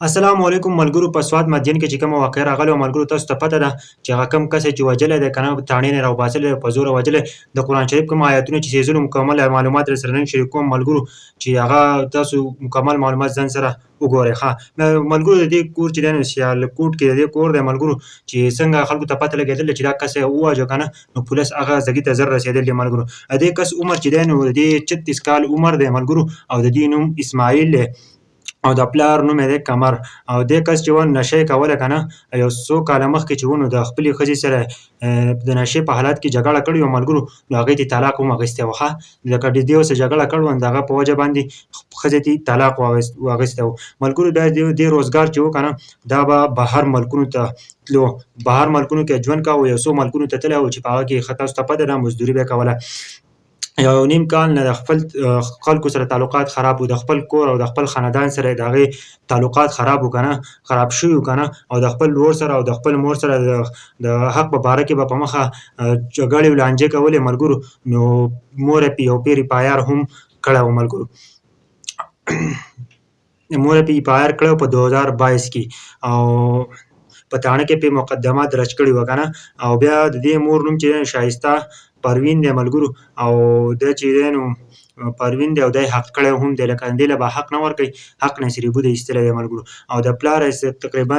السلام علیکم ملګرو، په سوات مدین کې چې کومه واقعه راغلې وه ملګرو، تاسو ته پته ده چې هغه کوم کس چې وژلی دی که نه، تاڼې نه راوباسلی دی، په زوره وژلی. د قرآن شریف کوم آیاتونه چې څیزونو مکمل معلومات در سره نن شریکوم ملګرو، چې هغه تاسو مکمل معلومات ځان سره وګورئ. ښه ملګرو، د دې کور چې دی نو سیالکوټ کې د دې کور دی ملګرو، چې څنګه خلکو ته پته لګېدله چې دا کس یې وواژه که نه، نو پولیس هغه ځای ته زر رسېدل دي ملګرو. د دې کس عمر چې دی نو د دې 36 کال عمر دی ملګرو، او د دې نوم اسماعیل دی او د پلار نوم یې دی قمر. او دې کس چې و نشه یې کوله که نه، یو څو کاله مخکې چې و نو د خپلې ښځې سره د نشې په حالت کې جګړه کړې وه ملګرو، نو هغې ته طلاق هم اخیستی و. ښه لکه د دې سره جګړه کړې وه، د هغه په وجه باندې ښځې ته طلاق واخیستی و ملګرو. بیا دې روزګار چې و که نه، دا به بهر ملکونو ته تلو، بهر ملکونو کې ژوند کاوه، یو څو ملکونو ته تللی و چې په هغه کې ښه تاسو ته پته ده مزدوري به یې کوله. یو نیم کال نه د خپل خلکو سره تعلقات خراب وو، د خپل کور او د خپل خاندان سره د هغې تعلقات خراب وو که نه، خراب شوي وو که نه، او د خپل ورور سره او د خپل مور سره د حق په باره کې به په مخه جګړې او لانجې کولې ملګرو. نو مور یې یو پېر اف آی آر هم کړی و ملګرو، مور یې اف آی آر کړی په 2022 کې او په تاڼه کې پې مقدمه درج کړې وه که نه. او بیا د دې مور نوم چې دی شایسته پروین دی ملګرو، او دی چې دی نو پروین دی او دی حق کړی هم دی، لکه دې له به حق نه ورکوي، حق نه سریبو دی ایستلی دی ملګرو. او د پلار یې تقریبا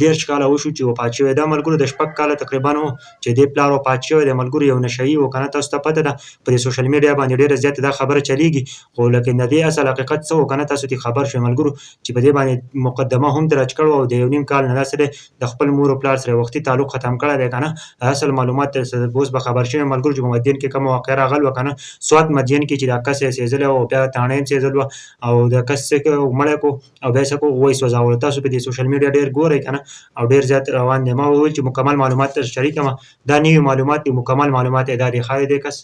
30 کاله وشو چې وفات شوی دا ملګرو، د 6 کاله تقریبا و چې دې پلار وفات شوی دی ملګرو. یو نشه یي و که نه، تاسو ته پته ده په دې سوشل میډیا باندې ډېره زیاته دا خبره چلیږي، خو لکه د دې اصل حقیقت څه و که نه تاسو ته خبر شوئ ملګرو، چې په دې باندې مقدمه هم درج کړو او د یو نیم کال نه داسې دی د خپل مور او پلار سره وختي تعلق ختم کړی دی که نه. اصل معلومات اوس به خبر شوي ملګرو چې په مدین کې کومه واقعه راغلې وه که نه، سوات مدین کې چې دا کس یې سېځلی و او بیا تاڼه یې هم سېځل وه او د کس څه مړی کو او بیا یې څه کو ویې سوځولو. تاسو په دې سوشل میډیا ډېر ګورئ که نه او ډېر زیات روان دی. ما وویل چې مکمل معلومات درسره شریک کړم، دا نوي معلومات دي، مکمل معلومات یې دا دي. ښایي دې کس